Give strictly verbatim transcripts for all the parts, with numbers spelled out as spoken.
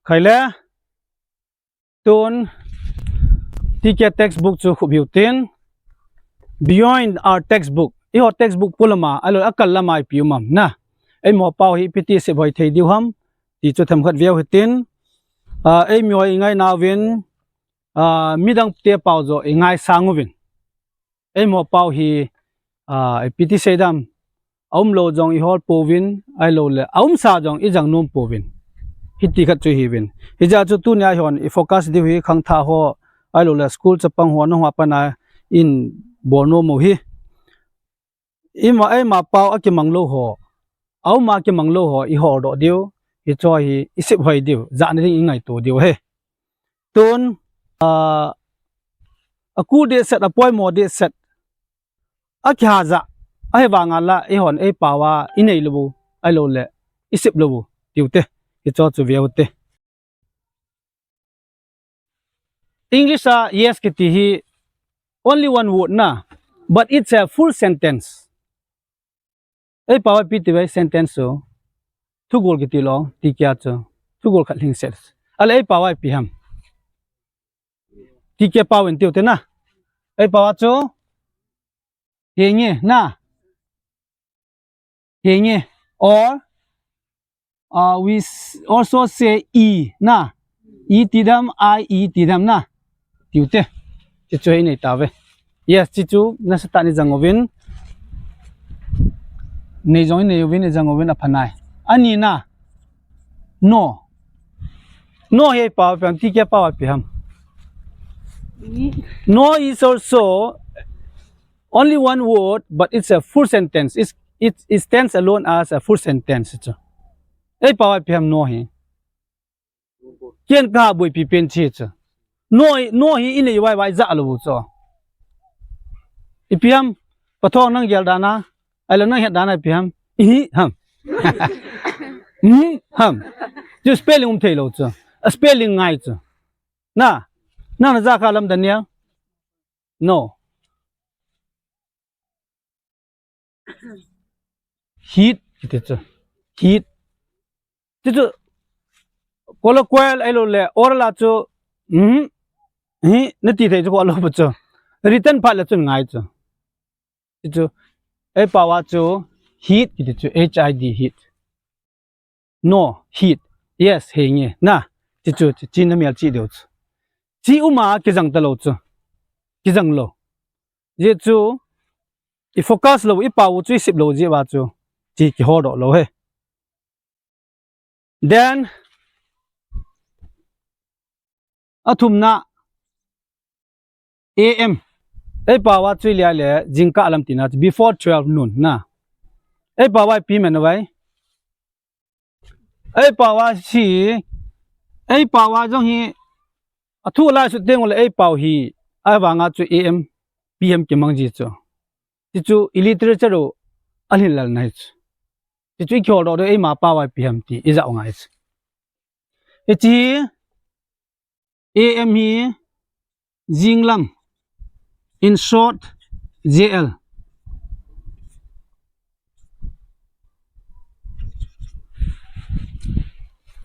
Khai le. Tun, T K textbook chu khup hiu tin. Beyond our textbook. Eiho textbook polama, ahilou le akal lama ipi um am na. Eima pao hi ipi ti isep hoi thei diu ham. Ti chu themkhat veu hitin. Ah, eima i ngaina uvin, ah, midang te pao joh i ngaisang uvin. Eima pao hi, ah, ipi ti seidam, aumlou jong i hol pouvin, ahilou le, aumsa jong i jang nom pouvin. Hiti khat chu hiuvin. Hijeh chun tunia eihon i focus diu hi khangthah ho, ahilou le, school chapang ho, nahung a pat a in bol nom u hi. Eima, eima pao a kimang lou ho, auma kimang lou ho, i holdoh diu, hicho hi, i sep hoi diu, jahna ding i ngaito diu ahi. Tun, ah, akul dehset, apoimo dehset, akiha jah, ahivanga la, eihon, eipao a, i nei lou u, ahilou le, i sep lou u, tiu te, hicho chu veu te. English a yes kiti hi only one word na, but it's a full sentence. Eipao a ipi ti uve sentence chu. Thugol kiti lou, T K a chu. Thugol khat lhingset. Ahile eipao a ipi ham. T K pao in tiu te na. Eipao a chu. Henge na. Henge. Or, uh, we s-, also say e na. E ti dem, I E ti dem na. Tiu te. Hichu hi nei tauve. Yes, hichu nasatah in i jang uvin. Nei jong i nei uvin, i jang uvin apha nai. Ani na. No. No hi eipao a ipi ham, T K pao a ipi ham. No is also only one word, but it's a full sentence. It's, it, it stands alone as a full sentence. Chu. Eipao a ipi ham no hi. Ken kaha boipi pen chu chu. No, no hi i nei uva i jah lou u chu. Ipi ham, Pathong nang gel dan a, ahilou nang het dan a ipi ham. Ihi ham. Ihi ham. Chu spelling um thei lou chu. A spelling ngai chu. Na, nang na jah kha lam Daniel. No. Hit, kiti chu. Hit. Ti chu, colloquial ahilou le, oral a chu, mm, hi, nati thei chu ko lou pa chu. Written phat le chun ngai chu. Ti chu, eipao a chu, hit, kiti chu, H I D, hit. No, hit. Yes, henge. Na, ti chu, ti, ti na mial chi deu chu. Chi uma kijang ta lou chu. Kijang lou. Jeh chu, i focus lou, i pao u chu i sep lou jeh uva chu. Chi kiholdoh lou he. Then, athumna, A M. Eipao a chu i lia le, jingkah lam tina chu, before twelve noon na. Eipao a ipi man uve. Eipao a si, eipao a jong hi, athu lai sut teng u le eipao hi, ahivanga chu A M, P M kimang ji chu. Ti chu, i literature u, alhin lal nai chu. Ti chu, i kiholdoh diu, eima pao a ipi ham ti, i jah u ngai chu. Hichi, A M hi jinglam, in short, J L.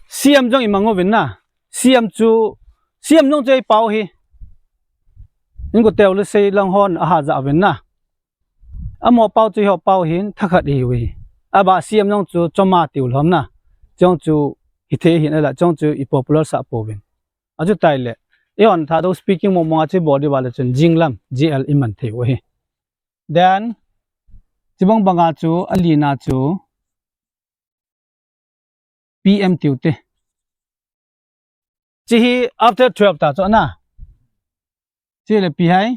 C M jong i mang uvin na. C M chu, C M jong chu eipao hi. In ko teu le sei lang hon aha jah uvin na. Amaho pao chu eiho pao hin thakhat ihiu hi. Aba C M jong chu choma tiu lhom na. Chong chu hithei hin ala chong chu i popular sah pouvin. Achuti le. Eihon Thadou speaking mong mong a chu bol diu va le chun jinglam J L i man thei u hi. Then, chibang banga chu, alina chu, P M tiu te. Chi hi after twelve ta chu na. Chi le ipi hai.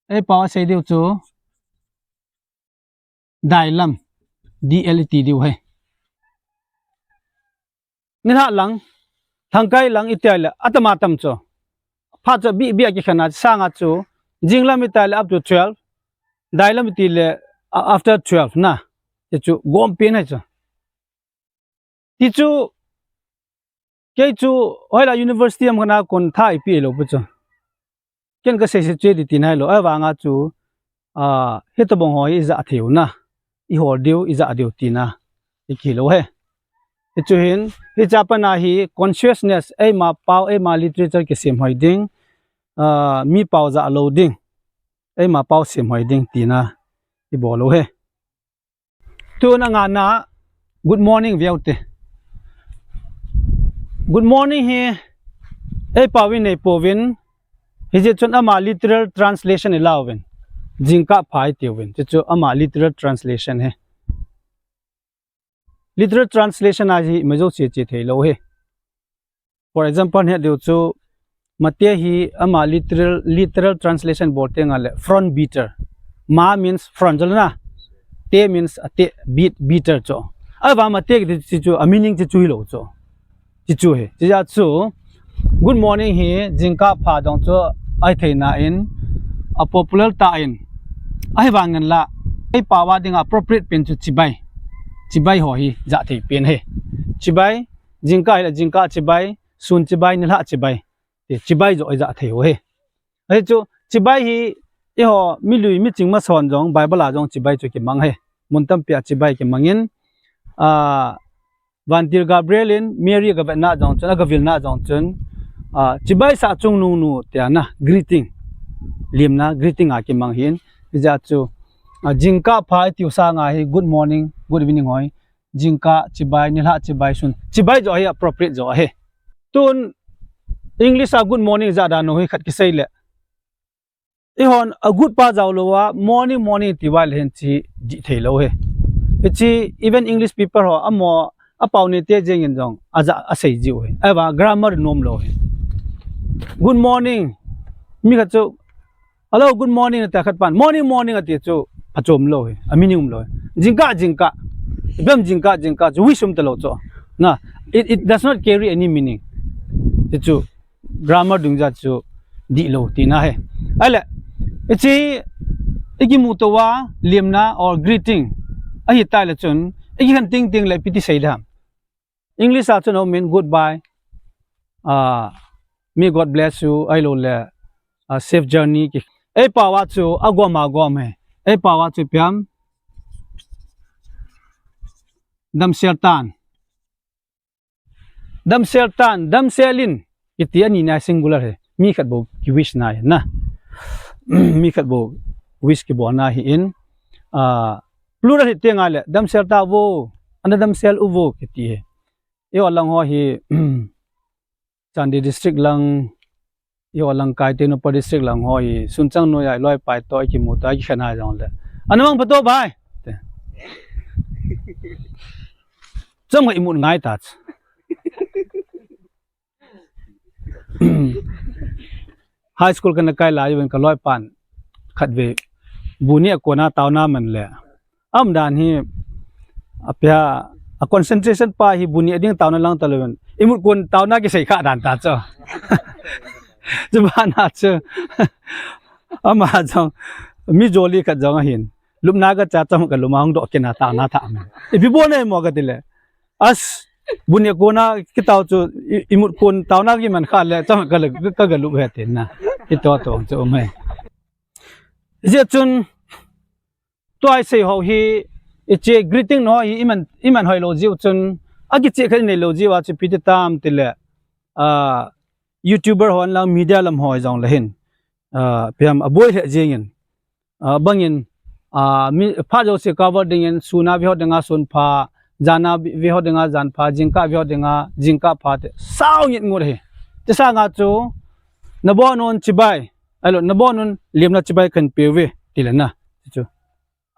Eipao a sei diu chu. Dailam. D L E T diu hai. Nilhah lang. Lhangkai lang i ti le. Atama tam chu. Phat chu bih bih a kikhen a sanga chu. Jinglam i ti le up to twelve. Dailam i ti le a-, after twelve na. Ti chu gom pen hai chu. Ti chu, kei chu, hoilai university ham kana kon tha ipi lou pu chu. Ken ka sei sei che di ti nai lou, ahivanga chu, a, hitobang ho hi i jah thei u na, i hol diu, i jah diu tina, i kilou he. Hichu hin, hiche a pat a hi consciousness, eima pao, eima literature kisem hoi ding, ah, mi pao ja lou ding, eima pao sem hoi ding tina ibol u ahi. Tun a ngana, good morning veu te. Good morning hi, eipao uvin neipouvin, hijeh chun ama literal translation ilah uvin. Jingkah pha itiuvin. Chuchu ama literal translation ahi. Literal translation a hi imajouse che thei lou ahi. For example, het diu chu, Mate hi ama literal, literal translation bol teng le front beater. Ma means front chu na. Te means ate, beat, beater chu. Ahivang Mate kiti chu a meaning chu chu hilou chu. Chuchu ahi. Chuche chu, good morning hi jingkah pha dong chu ahi theina in, a popular tah in. Ahivangin la, eipao a dinga appropriate pen chu chibai. Chibai ho hi ja thei pen ahi. Chibai, jingkah hile jingkah chibai, sun chibai, nilhah chibai. Ti chibai joh ija thei u ahi. Ahi chu, chibai hi, eiho, milui, miching masan jong, Bible a jong chibai chu kimang ahi. Mun tampi a chibai kimangin, ah, Vantil Gabriel in, Mary agavetna jong chun, agavilna jong chun, ah, chibai sah chungnung nu, tia na, greeting. Limna, greeting a kimang ahin, hijeh chu, ah, jingkah pha itiu sanga hi, good morning, good evening hoi. Jingkah chibai, nilhah chibai, sun. Chibai joh hi appropriate joh ahi. Tun English a good morning ja dan u hi khat kisei le. Eihon a good pa jao lou a, morning, morning ti uva le hin chi dih thei lou ahi. Hichi even English people ho, amaho, apao neite jengin jong, aja, asei jiu ahi. Ahivang grammar nom lou ahi. Good morning. Mi khat chu, hello, good morning, ati khat pan. Morning, morning, ati chu, phachom lou ahi. A meaning um lou ahi. Jingkah, jingkah. Ipi ham jingkah, jingkah chu, wish um talou chu. Na, it, it does not carry any meaning. Ti chu, grammar dungjuia chu, dih lou tina ahi. Ahile, hichi, ikimuto uva, limna or greeting. Ahitai le chun, ikikhen teng teng le ipi ti sei ding ham. English a chun aumin goodbye. Ah, may God bless you. Ahilou le, ah, safe journey ki. Eipao a chu agom agom ahi. Eipao a chu ipi ham. Damsel tan. Damsel tan, damsel in. Kiti ani na singular ahi. Mi khat bou ki wish na ahi na. Mi khat bou wish kibolna ahin. Ah, plural hi teng le, damsel tauvo, ana damsel uvo, kiti ahi. Eiho lang ho hi, Chandel district lang, eiho lang kai Tengnoupal district lang ho hi, sunchang noiya, loipa toh, ikimuto, ikikhen a jong le. Ana mang phato bai. Te. Chomkhat imut ngai ta. High school kana kai lai uvin ka loipan khatvei bu neh a kona taona man le. Aum dan hi apia a concentration pa hi bu neh ding taona lang talouvin. Imut kon taona kisei kha dan ta chu. Chubana chu. Ama jong mi joli khat jong ahin. Lupna kacha cham kalum a hung doh kit a taona tha man. Ipi bol nai mo kati le. As, bu neh a kona kitao chu i, imut kon taona kiman kha le cham ka le ka galup ahi tina. Ito to chu um ahi. Hijeh chun tua isei ho hi, iche greeting ho hi iman, iman hoilou jiu chun, akicheh khat inei lou jiu a chu ipi ti tam tile, ah, YouTuber ho lang media lam ho jong le hin, ah, ipi ham aboi lheh jengin. Ah, bangin, ah, mi, phat jouse cover dingin, sun a vehot dinga sun pha, jan a ve, vehot dinga jan pha, jingkah vehot dinga jingkah pha ti sao ngit ngut ahi. Ti sanga chu, nabonun chibai, ahilou, nabonun limna chibai kahin peuve, tile na. Chu.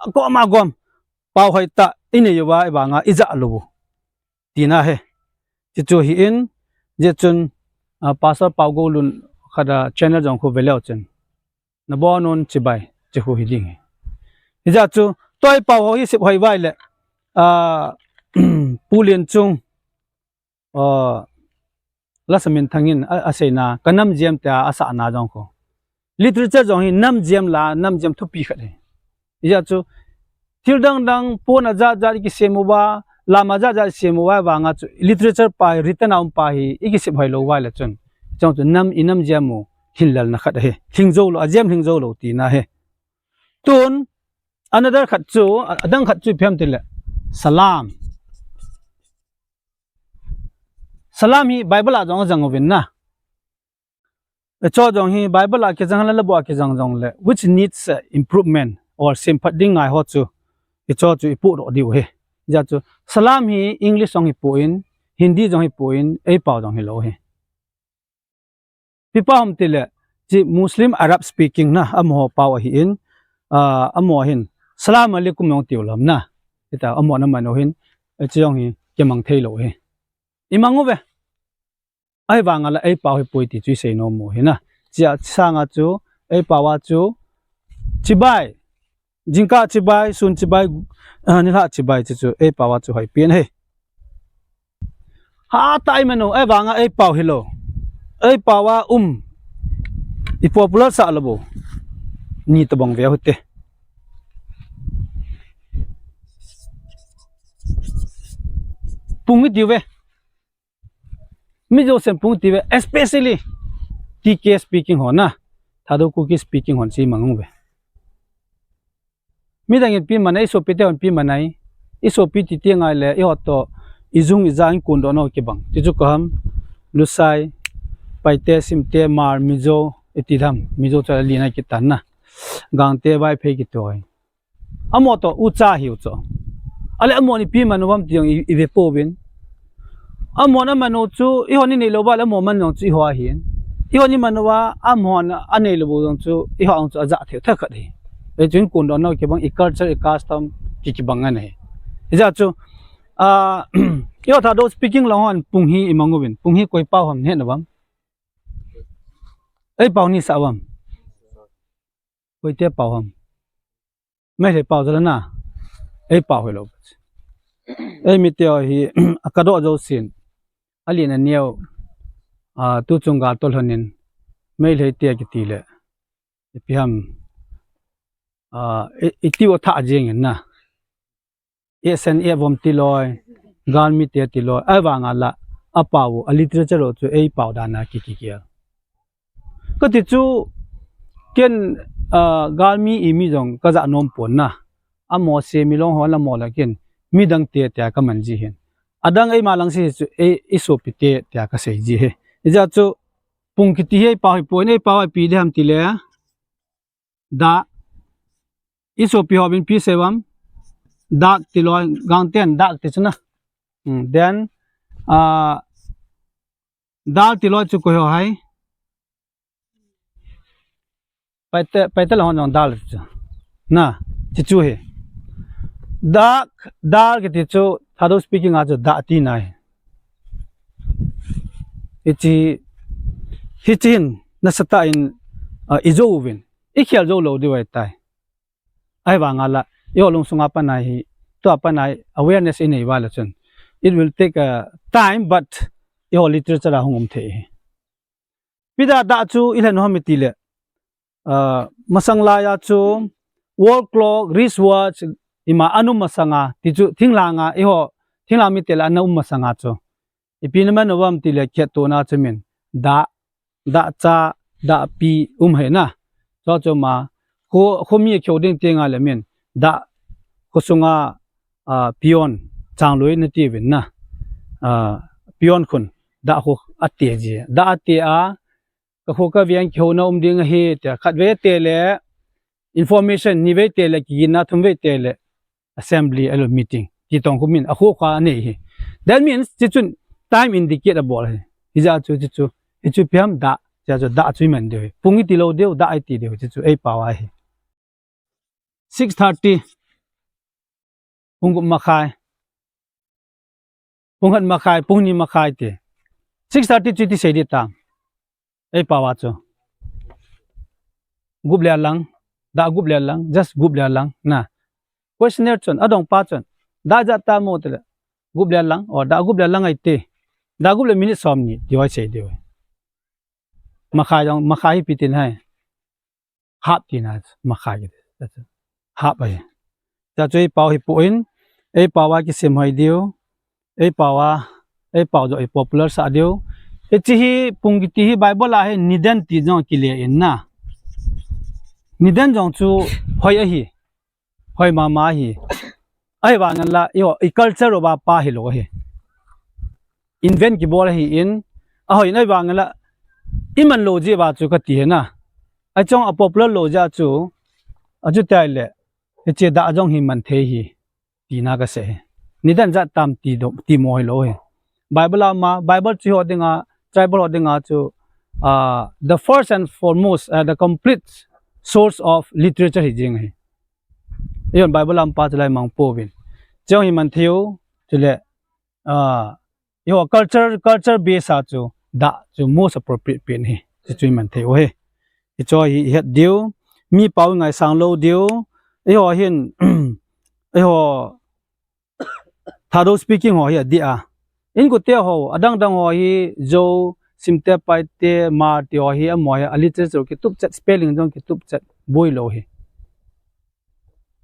Agom agom, pao hoitah, inei uva, ahivanga, ija lou u. Tina ahi. Chuchu hi in, hijeh chun, ah, Pastor Paugolun khat a channel jong khu veleu chun. Nabonun chibai, chu khu hi ding ahi. Hijeh chu, tua ipao ho hi sep hoi uva le, ah, Pu Lianchung, ah, Lasa Minthang in a, aseina, ka nam jem tia asahna jong khu. Literature jong hi nam jem la, nam jem thupi khat ahi. Hijeh chu, thil dang dang, pon ajat jat ikisem uva, lam ajat jat isem uva, vanga chu, literature pa hi, written a um pa hi, ikisep hoilou uva le chun. Chong chu nam, inam jem u, lhinlelna khat ahi. Lhing jou lou, ajem lhing jou lou tina ahi. Tun, another khat chu, a, adang khat chu ipi ham tile. Salam. Salam hi Bible a jong ajang uvin na. Hicho jong hi Bible a kijang le labu a kijang jong le, which needs, uh, improvement or semphat ding ngai ho chu, hicho chu ipoh doh diu ahi. Hijeh chun salam hi English jong hipon, Hindi jong hipon, eipao jong hilou ahi. Ipi pao ham tile, hiche Muslim Arab speaking na, amaho pao ahin, ah, amaho hin, "Salam alaikum" jong tiu lou ham na. Hitia, amaho na man u hin, hiche jong hi kimang thei lou ahi. Imang uve. Ahivanga la eipao hipoi ti chu isei nom u ahi na. Hiche sanga chu, eipao a chu, chibai, jingkah chibai, sun chibai, ah, nilhah chibai chu chu, eipao a chu hoipen ahi. Hatah a iman u, ahivanga eipao hilou. Eipao a um. Ipopular sah lou bou. Ni tobang ve u hite. Pung itiu ve. Mi jousen pung itiu ve, especially T K speaking ho na, Thadou Kuki speaking hon chu imang uve. Midang in ipi man ai, isopi te hon ipi man ai, isopi ti ti ngai le, eiho toh, ijung ijang in kondoh nau kibang. Ti chu koi ham, Lusei, Paite, Simte, Hmar, Mizo, iti dam, Mizo chu ali nai kitan na. Gangte, Vaiphei kiti ho. Amaho toh ucha hiu chu. Ale amahon ipi man u ham ti jong i, ive pouvin. Amahon aman u chu, eihon inei lou uva le amaho man jong chu eiho ahin. Eihon iman uva, amahon anei lou u jong chu, eiho jong chu ajah thei u thakhat ahi. Hichu in kondoh nau kibang, i culture, i custom, ki, kibang ana hi. Hijeh chun, ah, eiho Thadou speaking lang hon pung hi imang uvin, pung hi koi pao ham nahet na uvam? Eipao ni sa uvam? Koite pao ham? Meitei pao jala na, eipao hilou. Eimite ho hi, akadoh jousen. Alen aneo, ah, tuchung gal toh lhonin, Meitei te kiti le, ipi ham, ah, i, itiu athah jeng in na. Asian evom tilou, galmi te tilou, ahivanga la, apao u, a literature u chu eipao dan a ki, ki, ki. Kati chu, ken, ah, galmi imi jong kajah nom pon na. Amaho se milong ho la mo la ken, midang te tia kaman ji hin. Adang eima lang se chu, ei, isopi te tia kasei ji hi. Hijeh chun, pung kiti hi eipao hipon, eipao a ipi ding ham tile. Dah. Isopi hon ipi asei uvam? Dak tilou, Gangten dak ti chu na. Hmm, then, ah, dal tilou chu koi ho ham? Paite, Paite lang hon jong dal ti chu. Na, ti chu hi. Dak, dal kiti chu, Thadou speaking a chu dah tina ahi. Hiche, hiche hin, nasatah in, ah, ijou uvin. Ikhel jou lou diu ahitai. Ahivanga la, eiho lungsunga pat a hi, tua pat a hi awareness inei uva le chun. It will take a time, but eiho literature a hung um thei ahi. Ipi dia dah chu ilhen u ham itile, ah, masang laiya chu, wall clock, wristwatch, ima ana um masanga, ti chu thinglhanga, eiho, thinglhang mite le ana um masanga chu. Ipi na man uvam tile khettohna chu min. Dah, dahcha, dahpi, um ahi na. Chu chu ma, kho, khomi kihou ding ti ngai le min. Dah, khosunga, ah, peon, changloi nati uvin na. Ah, peon khun, dah kho ate ji. Dah ate a, kakho kaveng kihouna um ding ahi, tia khatvei ate le, information, nivei ate le, kiginna thumvei ate le, assembly, alo meeting, ti tong khu min, akho kha anei ahi. That means, hichun time indicate abol ahi. Hijeh chun, hichu, hichu ipi ham dah, hijeh chun dah chu iman diu ahi. Pung iti lou diu, dah iti diu, hichu eipao a ahi. Six thirty. Pung gup makhai. Pung khat makhai, pung ni makhai ti. Six thirty chu iti sei ding tam? Eipao a chu. Gup le lang, dah gup le lang, just gup le lang, na. Questionnaire chun, adong pa chun, dah ijat tam mo tile, gup le lang, or dah gup le lang ahi ti. Dah gup le minute somni, ti ho isei diu. Makhai jong, makhai hi ipi tina ham? Half tina, makhai kiti. Half ahi. Hijeh chun eipao hipon, eipao a kisem hoi diu, eipao a, eipao joh hi popular sah diu. Hiche hi pung kiti hi Bible a hi niden ti jong kile in na. Niden jong chu hoi ahi. Hoi mama ahi. Ahivangin la, eiho, i culture uva pha hilou ahi. invent kibol ahin, ahoi nai vang la, iman lou jeh uva chu kati hi na. Ahi chong a popular lou jeh chu, achuti le, hiche dah jong hi man thei hi, tina kasei hi. Nidan jat tam ti do, ti mo hilou hi. Bible a ma, Bible chu eiho dinga, tribal ho dinga chu, ah, the first and foremost, ah, the complete source of literature hi jing hi. Eiho Bible a um pa chu lai mang pouvin. Chong hi man thei u, chule, ah, eiho culture, culture base a chu dah chu most appropriate pen hi. Chu chu hi man thei u hi. Hicho hi i het diu, mi pao i ngaisang lou diu, eiho hin, eiho Thadou speaking ho hi adih a. Inkote ho, adang dang ho hi, Zo, Simte, Paite, Hmar te ho hi, amaho hi, a literature kitup chet, spelling jong kitup chet, boi lou hi.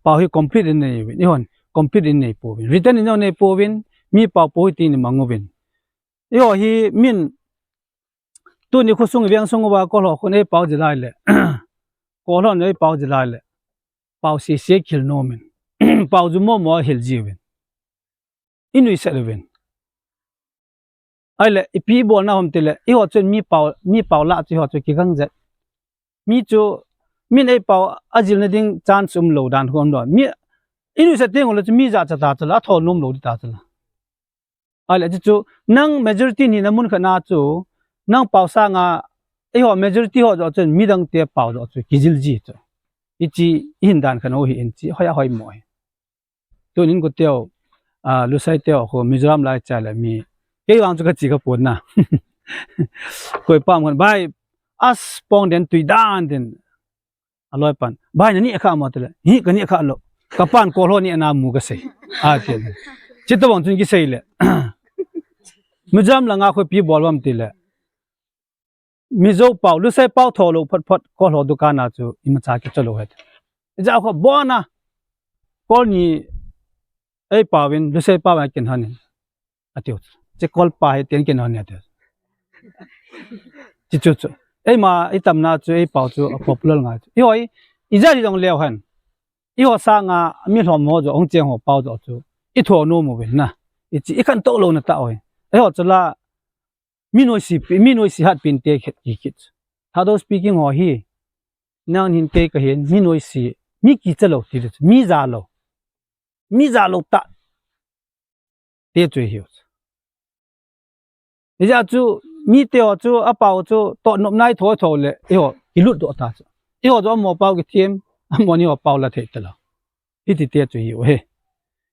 Pao hi complete in nei uvin, eihon, complete in nei pouvin. Written in jong nei pouvin, mi pao po hi tin i mang uvin. Eiho hi, min, tuni khosung veng sung uva, Kolho khun ei pao ji lai le. Kolhon ei pao ji lai le. Pao sese khel nom in. Pao ju mo mo hel ji uvin. I nuisat uvin. Ahile, ipi bol na ham tile, eiho chun mi pao, mi pao lah chu eiho chu kigang jet. Mi chu, min ei pao ajil na ding chance um lou dan khu um lou. Mi, i nuisat teng le chu mi jachat ta chu la, atho nom lou di ta chu la. Ahile, chu chu, nang majority ni na mun khat na chu, nang pao sanga, eiho majority ho jo chun, midang te pao jo chu, kijil ji chu. Hichi, i hin dan khat u hi in chi, hoi a hoi mo hi. Tunin kote u, ah, Lusei te u khu Mizoram lai cha le mi. Kei vang chu kachi kapon na. Koi pam kan, bai, as pong den tui dan den. Aloi pan. Bai na ni kha mo tile. Hi ka ni kha lou. Ka pan Kolho ni na mu kasei. Ati. Chitobang chun kisei le. Mizoram langa khu ipi bol uvem tile. Mizo pao, Lusei pao tho lou phot phot, Kolho dukan a chu imacha kicho lou het. Ija kho bona. Kol ni ei pao vin, Lusei pao a kin han in. Atiu. Che Kol pa hi ten kin han in atiu. Chi chu chu. Eima i tam na chu ei pao chu a popular ngai chu. Eiho i, ija hi jong leu hen. Eiho sanga mi lhom ho jo, hung cheng ho pao jo chu. I tho nom uvin na. I chi i khantou lou na ta oi. Eiho chu la Mi noise pi, mi noise hat pin te khet ki kit. Thadou speaking ho hi. Nang hin kei ka hin, mi noise, mi kicha lou ti chu, mi ja lou. Mi ja lou ta. Te chu hi. Ija chu, mi te ho chu, a pao chu, to nop nai tho tho le, eiho, kilut doh ta chu. Eiho chu, amo pao kithim, amo ni ho pao la thei ta lou. Hiti te chu hi u hi.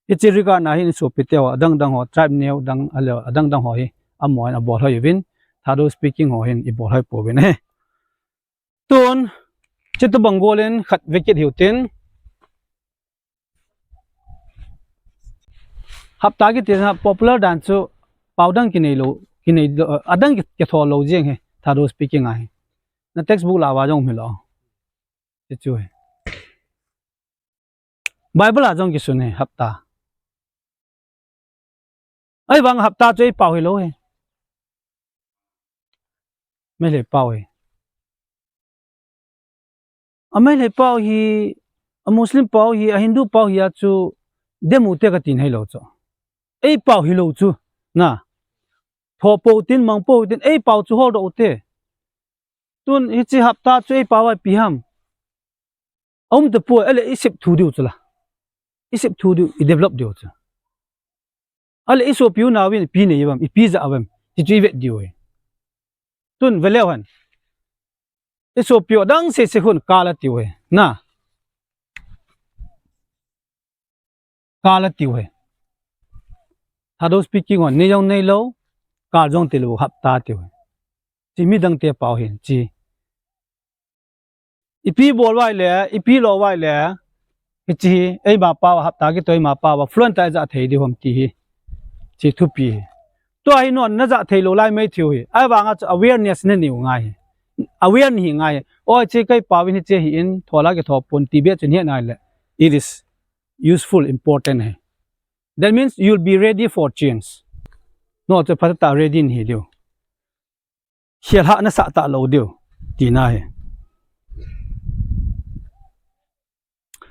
Hichi regard na hin sopi te ho, adang dang ho, tribe neo dang, ale, adang dang ho hi, amo hin abol hoi uvin, Thadou speaking ho hin, ibol hoi pouvin hi. Tun, chitobang golin, khat vekit hiu tin. Hapta kiti na popular dan chu, pao dang kinei lou, kinei lou, adang ki, kitho lou jeng hi, Thadou speaking a hi. Na textbook la va jong mi lou. Ti chu hi. Bible a jong kisun hi hapta. Ahivang hapta chu ei pao hilou hi. Meitei pao hi. A Meitei pao hi, a Muslim pao hi, a Hindu pao hi a chu demu te kati nailou chu. Ei pao hilou chu. Na. Tho pou tin, mang pou tin, ei pao chu holdoh u te. Tun hichi hapta chu ei pao a ipi ham. Aum tapoi, ale i sep thu diu chu la. I sep thu diu, i develop diu chu. Ale i sopi u nauvin ipi nei uvem, ipi ja uvem, ti chu i vet diu hi. Tun ve leu hen. I sopi u adang sese khun kal atiu hi. Na. Kal atiu hi. Thadou speaking hon, nei jong neilou, kal jong tilou, hapta tiu hi. Chi midang te pao hin, chi. Ipi bol uva ile, ipi lo uva ile, hichi hi, eima pao a hapta kitoh eima pao a, fluent a ija thei diu ham ti hi. Chi thupi hi. Tua hi non, naja thei lou lai mai thiu hi. Ahivanga chu awareness nanei u ngai hi. Aware nahi ngai hi. Oi, chi kei pao vin hichi hi in, thola kitho pon ti beh chun hi nai le. It is useful, important hi. That means you'll be ready for change. No, chu phatah a ready nahi diu. Khel hah nasah talou diu. Tina hi.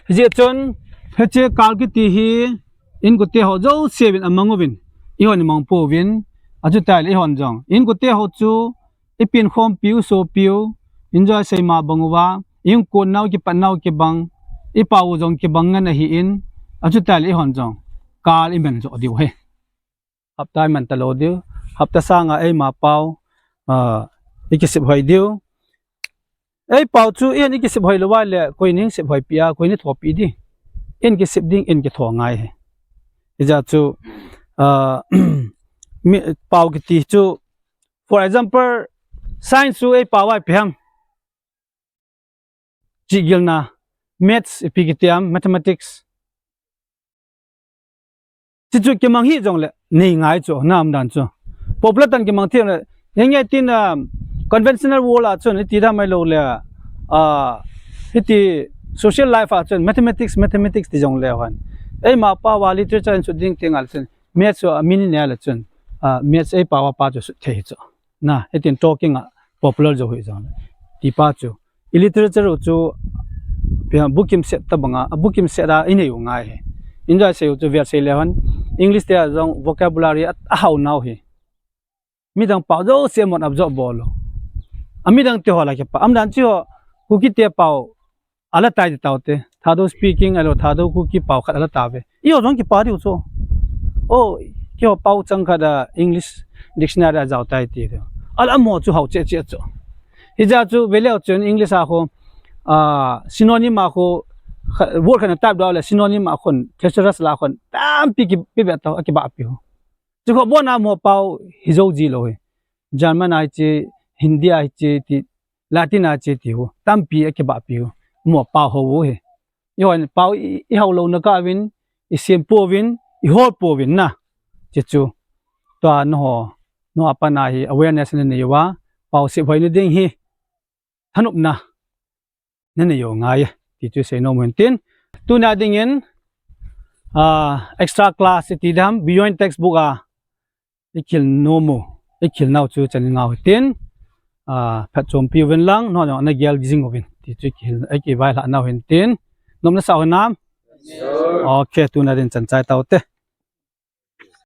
Hijeh chun, hiche kal kiti hi, inkote ho jouse uvin amang uvin. Eihon imang pouvin. Achuti le eihon jong inkote ho chu, ipin khompiu, sopiu, enjoy seima bang uva, inkon nau kipat nau kibang, ipau jong kibang ngen ahin, achuti le eihon jong kal iman jo diu ahi. Hapta iman talou diu, hapta sanga eima pau, ah, ikisep hoi diu. Eipau chu in ikisep hoi lou uva le, koi nin sep hoipi a, koi nin thopi di. In kisep ding, in kitho ngai ahi. Hijeh chun, ah, mi, pau kiti chu, for example, science chu eipau a ipi ham. Chihgilna, maths ipi kiti ham, mathematics. Chuchu kimang hih jongle, nei ngai chu, na umdan chu. Popular tah in kimang thei le, henge tin, ah, conventional world a chun, iti dam mai lou le, ah, hiti social life a chun, mathematics, mathematics ti jongle hon. Eima pau a literature in sut ding ti ngal chun, maths chu a min ne le chun, ah, maths eipau a pa chu sut thei chu. Na, hitin talking a popular jo hi jong. Tipa chu. I literature u chu, pia, bukim set tabanga, a bukim set a inei u ngai ahi. Enjoy sei u chu vel sei le hon. English te a jong vocabulary a, ahao nau ahi. Midang pau jouse mon absorb bol u. A midang te ho la kipa. Umdan chu ho, Kuki te pau, ala tai ti tau te. Thadou speaking, alo Thadou Kuki pau khat ala tave. Eiho jong kipa diu chu. Oh, keiho pau chang khat a English dictionary a jao tai ti diu. Ala mo chu hao che che chu. Hijeh chun veleu chun English a khu, ah, synonym a khu, kha-, word khat na type doh le synonym a khun, thesaurus la khun, tampi ki, pi be tau, a kibahpi u. Chu khu bon a mo pau hi jo ji lou hi. German a hiche, Hindi a hiche ti, Latin a hiche ti u, tampi a kibahpi u, mo pau ho u hi. Eiho in pau i, i hao louna kah uvin, i sem pouvin, i hol pouvin na. Chuchu. Tua nangho, nangho a pat na hi awareness na nei uva, pau sep hoi na ding hi. Thanopna. Na nei u ngai e. Ti chu sei nom u hin tin. Tuna dingin, ah, extra class iti dam, beyond textbook a. I kil nom u, i kil nau chu chan ngau tin, ah, phatchompi uvin lang, nangho jong na gel jing uvin. Ti chu i kil, i kivaihlah nau hin tin. Nom na sa u hinam? Okay, tuna din chan chai tau te.